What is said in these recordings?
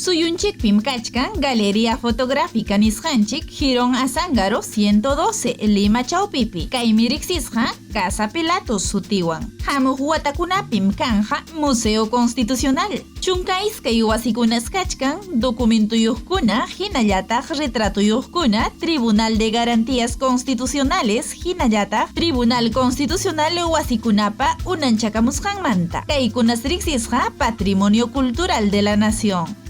Suyunchikpim kachkan Galería Fotográfica nisqanchik Jirón Azángaro 112, Lima chawpipi. Kaymi riqsisqa Casa Pilatos sutiwan. Hamuq watakunapim kanqa Museo Constitucional. 12 wasikunas kachkan documentuyuqkuna hinallataq retratuyuqkuna Tribunal de Garantías Constitucionales hinallataq Tribunal Constitucional wasikunapa unanchakamusqanmanta. Kaykunas riqsisqa Patrimonio Cultural de la Nación.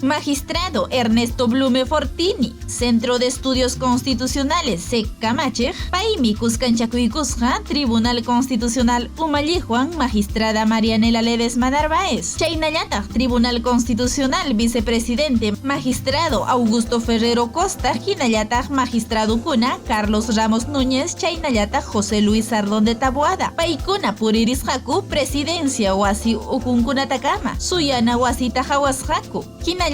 Magistrado Ernesto Blume Fortini, Centro de Estudios Constitucionales SEC kamachiq, paymi kuskanchakuykusqa Tribunal Constitucional umalliqwan magistrada Marianela Ledesma Narváez, chaynallataq Tribunal Constitucional vicepresidente magistrado Augusto Ferrero Costa hinallataq magistradukuna Carlos Ramos Núñez chaynallataq José Luis Sardón de Taboada, paykuna puririsqaku presidencia wasi ukunkunatakama, suyana wasita hawasqaku, hinallataq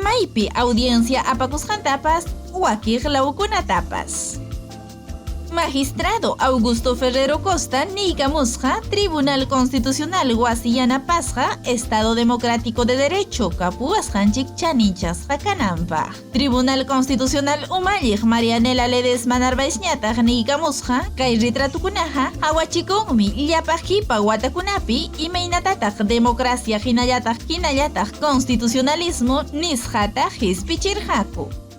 maypi audiencia apakusqantapas wakiq lawkunatapas. Magistrado Augusto Ferrero Costa niykamusqa Tribunal Constitucional wasi yanapasqa Estado Democrático de Derecho kapuwasqanchik chaninchasqa kananpaq. Tribunal Constitucional umalliq Marianela Ledesma Narváezñataq niykamusqa kay retratukunaqa hawachikunmi llapa qipa watakunapi imaynatataq democracia hinallataq hinallataq constitucionalismo nisqata qispichirqaku.